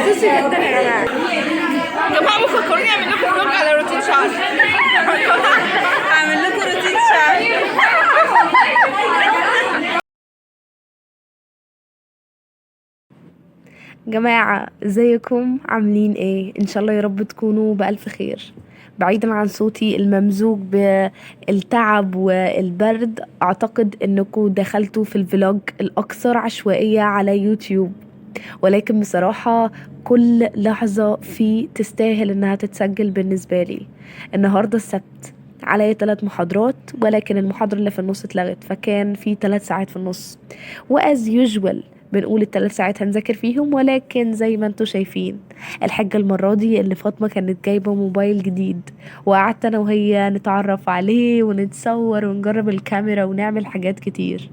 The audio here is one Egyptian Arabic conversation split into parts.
juicy جدا يا جماعة. يا جماعة ممكن فكروني اعمل لكم vlog على روتين شعر. اعمل لكم روتين شعر. جماعة ازيكم عاملين ايه؟ ان شاء الله يا رب تكونوا بألف خير. بعيدا عن صوتي الممزوج بالتعب والبرد، اعتقد انكم دخلتوا في ال vlog الاكثر عشوائية على يوتيوب، ولكن بصراحة كل لحظة فيه تستاهل انها تتسجل بالنسبة لي. النهاردة السبت، عليا 3 محاضرات، ولكن المحاضرة اللي في النص اتلغت، فكان في 3 ساعات في النص، و as usual بنقول ال3 ساعات هنذاكر فيهم، ولكن زي ما انتوا شايفين الحجة المرة دي اللي فاطمة كانت جايبة موبايل جديد، وقعدت انا وهي نتعرف عليه ونتصور ونجرب الكاميرا ونعمل حاجات كتير.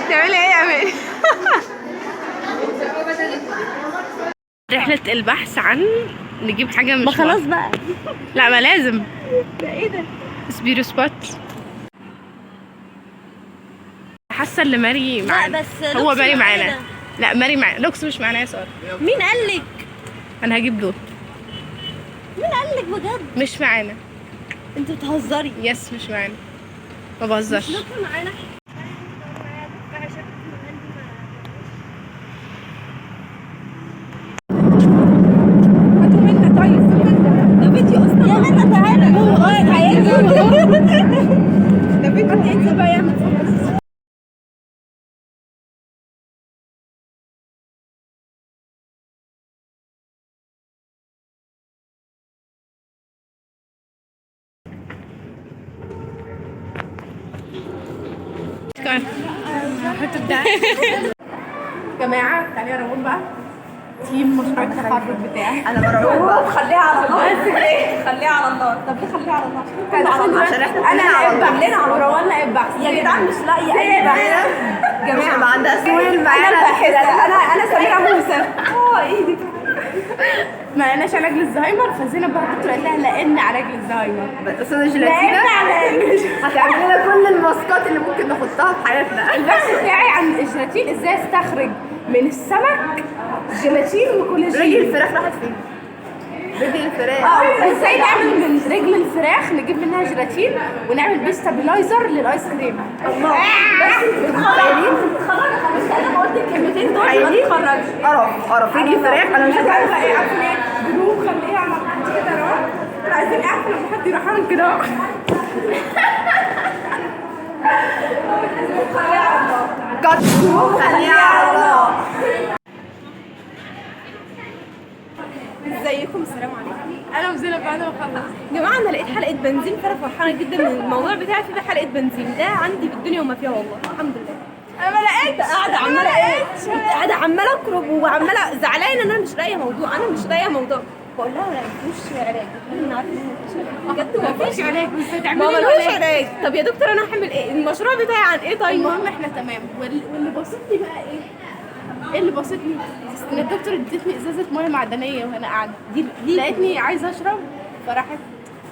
تعملي ايه يا اماني؟ رحلة البحث عن نجيب حاجة مش ما خلاص بقى. لا ما لازم. ده ايه ده؟ سبيرو سبوت. حاسة ان ماري معانا. بس هو لوكس ماري معانا. معانا. لا ماري معانا، لوكس مش معانا يا سارة. مين قال لك؟ انا هجيب دول. مين قال لك بجد؟ مش معانا. انت بتهزري. yes مش معانا، ما بهزرش. لوكس معانا. هاتوا منا، طيب ده فيديو اصلا يا منى تعالى. ده فيديو، حد ينزل بقى يعمل focus. جماعة تعالي يا روان بقى، team مشروع التخرج بتاعي. انا مرعوبه. خليها على الله. خليها على الله. طب ليه خليها على الله؟ عشان كله على الله. عشان احنا انا كلنا على لقيت الله. بحث، كلنا على روان لقيت بحث. يا جدعان مش لاقيه اي بحث. جماعة ما عندها سويل انا الباحثة، انا سميرة موسى. اه ايدك. ما لقيناش علاج للزهايمر، فزينب بقى الدكتور قال لها لقينا علاج للزهايمر. استاذه جيلاتينا لقينا علاج. هتعمل لنا كل الماسكات اللي ممكن نحطها في حياتنا. البحث بتاعي عن الجيلاتين، ازاي استخرج من السمك جيلاتين وكولاجين. رجل الفراخ راحت فين؟ رجل الفراخ. ازاي نعمل من رجل الفراخ نجيب منها جيلاتين ونعمل بيه stabilizer للايس كريم. الله. بس متخيلين؟ خلاص انا ما قلت الكلمتين دول ما تتخرجش. قرف قرف رجل الفراخ. انا مش عارفه عارفه. ايه، عارفه ليه؟ بنوم خليها على حد كده يا روان. احنا عايزين عارفه لما حد يروح عامل كده. خليها على الله. ازيكم؟ السلام عليكم. انا وزينب بعد ما خلصت. يا جماعة انا لقيت حلقة بنزين، فانا فرحانة جدا ان الموضوع بتاعي فيه حلقة بنزين. ده عندي بالدنيا وما فيها والله، الحمد لله. انا ما لقيتش. قاعدة عماله ايه، كنت قاعدة عماله اكرب وعماله زعلانة ان انا مش لاقيه موضوع، انا مش لاقيه موضوع. بقول لها ما لقيتوش علاج، بتقول لي انا عارفه ان مفيش علاج. بجد ما مفيش علاج، بس هتعملي ما له ملوش علاج. علاج. طب يا دكتور انا هعمل ايه؟ المشروع بتاعي عن ايه؟ طيب المهم احنا تمام. واللي بسطني بقى ايه؟ ايه اللي بسطني؟ ان الدكتور ادتني ازازة مية معدنية وانا قاعدة دي دي لقيتني عايزه اشرب، فراحت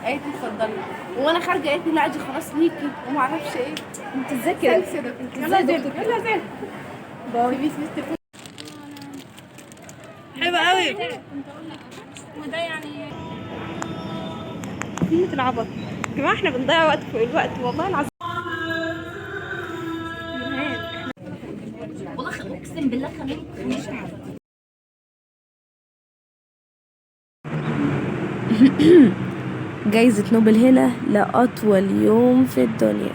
قالت لي اتفضلي، وانا خارجه قالت لي لا دي خلاص ليكي وما اعرفش ايه. انت ازاي كده؟ thanks يا دكتور. ازاي يلا يا زينب، دكتور؟ يلا زينب. bye. سيبي سيبي التليفون. حلوة قوي. قمة العبط يا جماعه، احنا بنضيع وقت فوق الوقت والله العظيم. والله اقسم بالله خليني مش عارفه. جايزة نوبل هنا لأطول يوم في الدنيا.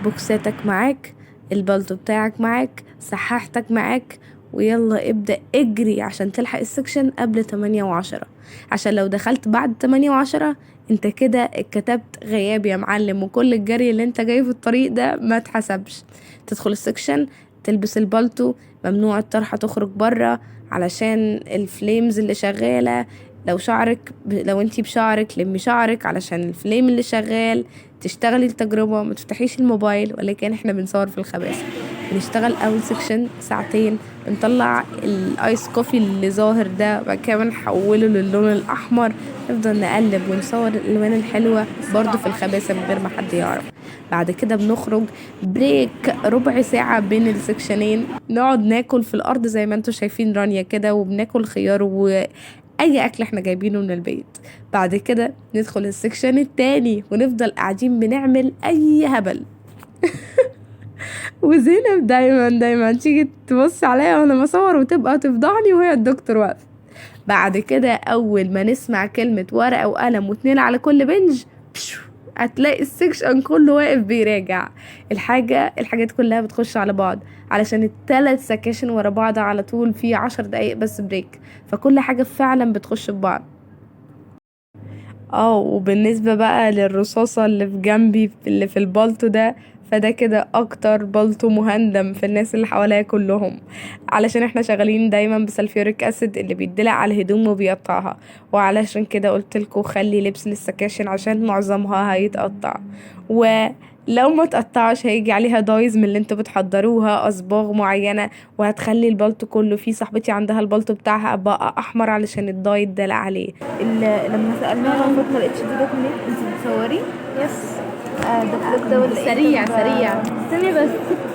بوكساتك معاك، البلطو بتاعك معاك، سحاحتك معاك، ويلا ابدأ اجري عشان تلحق ال section قبل 8:10، عشان لو دخلت بعد 8:10 انت كده اتكتبت غياب يا معلم، وكل الجري اللي انت جاي في الطريق ده ما اتحسبش. تدخل ال section، تلبس البلطو، ممنوع الطرحة تخرج برا علشان ال flames اللي شغالة. لو شعرك لو انتي بشعرك لمي شعرك علشان ال flame اللي شغال. تشتغلي التجربة، ما تفتحيش الموبايل، ولكن احنا بنصور في الخباثة. بنشتغل اول section ساعتين، بنطلع ال ice coffee اللي ظاهر ده، بعد كده بنحوله للون الاحمر، نفضل نقلب ونصور الالوان الحلوة برضو في الخباثه من غير ما حد يعرف. بعد كده بنخرج break ربع ساعة بين السكشنين، نقعد ناكل في الارض زي ما انتوا شايفين رانيا كده، وبناكل خيار واي اكل احنا جايبينه من البيت. بعد كده ندخل ال section التاني ونفضل قاعدين بنعمل اي هبل. وزينب دايما دايما تيجي تبص عليا وانا بصور وتبقى تفضحني وهي الدكتور واقفة. بعد كده اول ما نسمع كلمة ورقة وقلم واتنين على كل bench، هتلاقي ال section كله واقف بيراجع الحاجات كلها بتخش على بعض، علشان التلات سكاشن ورا بعض على طول في 10 دقايق بس break، فكل حاجة فعلا بتخش ببعض. وبالنسبة بقى للرصاصة اللي في جنبي اللي في البلطو ده، فده كده اكتر بلطو مهندم في الناس اللي حواليا كلهم، علشان احنا شغالين دايما ب sulfuric acid اللي بيدلق على الهدوم وبيقطعها، وعلشان كده قلتلكوا خلي لبس للسكاشن عشان معظمها هيتقطع، ولو ما تقطعش هيجي عليها dyes من اللي انتوا بتحضروها، اصباغ معينة، وهتخلي البلطو كله. في صاحبتي عندها البلطو بتاعها بقى احمر علشان ال dye اتدلق عليه. لما سالناها لو فاطمة ال H دي جت منين، انت بتصوري؟ yes. ده vlog ده ولا ايه؟ سريع سريع. استني بس،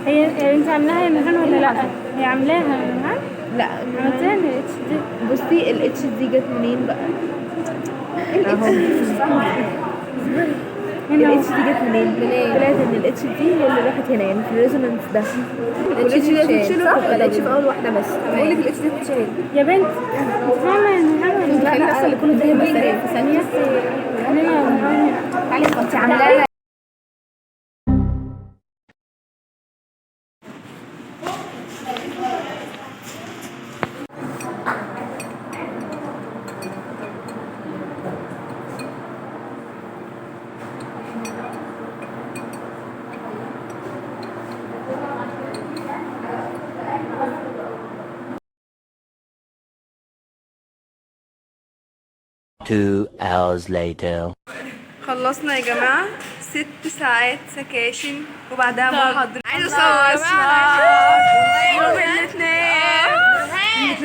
هي انت عاملاها يا مهان ولا لا؟ هي عاملاها يا مهان؟ لا عملتها من ال H دي. بصي ال H دي جت منين بقى؟ ال H دي مش فاهمه. ال H دي جت منين؟ طلعت ان ال H دي هي اللي راحت هنا، يعني في ال resonance ده. وال H دي هتتشال، ال H في اول واحدة بس. بقول لك ال H دي هتتشال يا بنت، انت فاهمه يا مهان ولا لا؟ متخيله اصلا كله ده هيبقى سريع في ثانية. خلينا يا مهان. تعالي انت عاملاها. Two hours later. خلصنا يا جماعة 6 ساعات سكاشن وبعدها محاضرة. عايزة اصور يوم الاثنين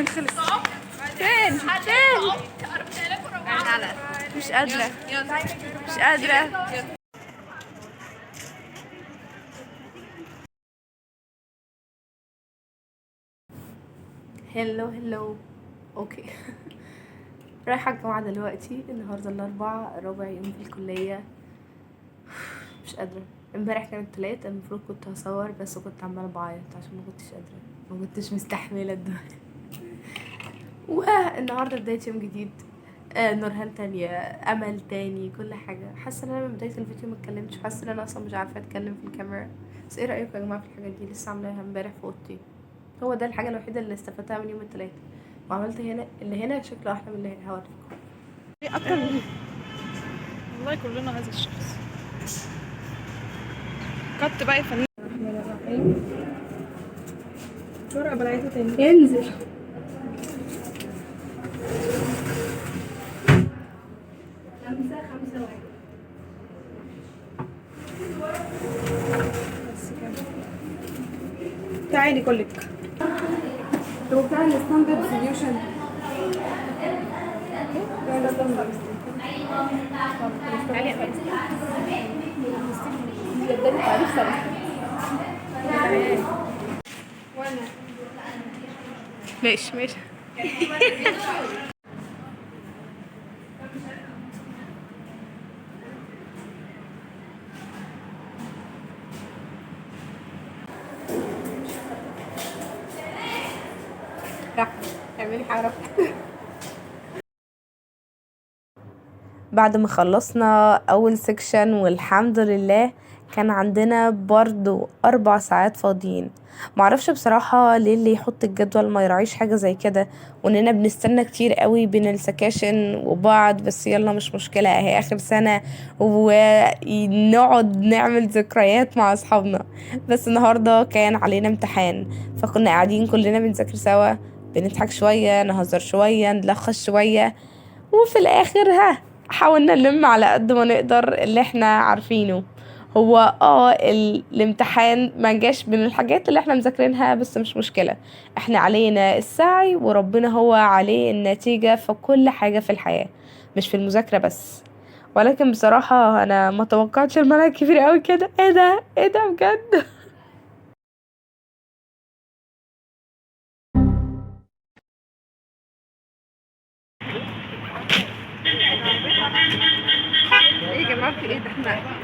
خلص. فين؟ فين؟ مش قادرة مش قادرة. hello hello okay. رايحة الجامعة دلوقتي، النهاردة الأربعاء، رابع يوم في الكلية. مش قادرة. امبارح كان التلات، المفروض كنت هصور بس كنت عمالة بعيط عشان ما كنتش قادرة، ما كنتش مستحملة الدنيا. والنهاردة بداية يوم جديد، نورهان تانية، أمل تاني، كل حاجة. حاسة ان انا من بداية الفيديو ما اتكلمتش، حاسة ان انا اصلا مش عارفة اتكلم في الكاميرا. بس ايه رأيكم يا جماعة في الحاجات دي؟ لسه عاملاها امبارح في اوضتي. هو ده الحاجة الوحيدة اللي استفدتها من يوم التلات. وعملت هنا اللي هنا شكله احلى من اللي هنا، هوريكم. والله كلنا هذا الشخص. كت بقى يا فنان. ورقة بلعتها تاني. انزل. 5 5 1. بس كده. تعالي كلك. هو بتاع ال standard solution. ماشي ماشي. اعملي حركة. بعد ما خلصنا اول section والحمد لله، كان عندنا برضو 4 ساعات فاضيين. معرفش بصراحة ليه اللي يحط الجدول ما يراعيش حاجة زي كده، واننا بنستنى كتير قوي بين السكاشن وبعض، بس يلا مش مشكلة، اهي اخر سنة ونقعد نعمل ذكريات مع اصحابنا. بس النهاردة كان علينا امتحان، فكنا قاعدين كلنا بنذاكر سوا، بنضحك شوية، نهزر شوية، نلخص شوية، وفي الاخر حاولنا نلم على قد ما نقدر اللي احنا عارفينه. هو الامتحان ما جاش من الحاجات اللي احنا مذاكرينها، بس مش مشكلة، احنا علينا السعي وربنا هو عليه النتيجة في كل حاجة في الحياة، مش في المذاكرة بس. ولكن بصراحة انا ما توقعتش المنهج كبير قوي كده. ايه ده؟ ايه ده بجد؟ ايه يا جماعة في ايه ده؟ احنا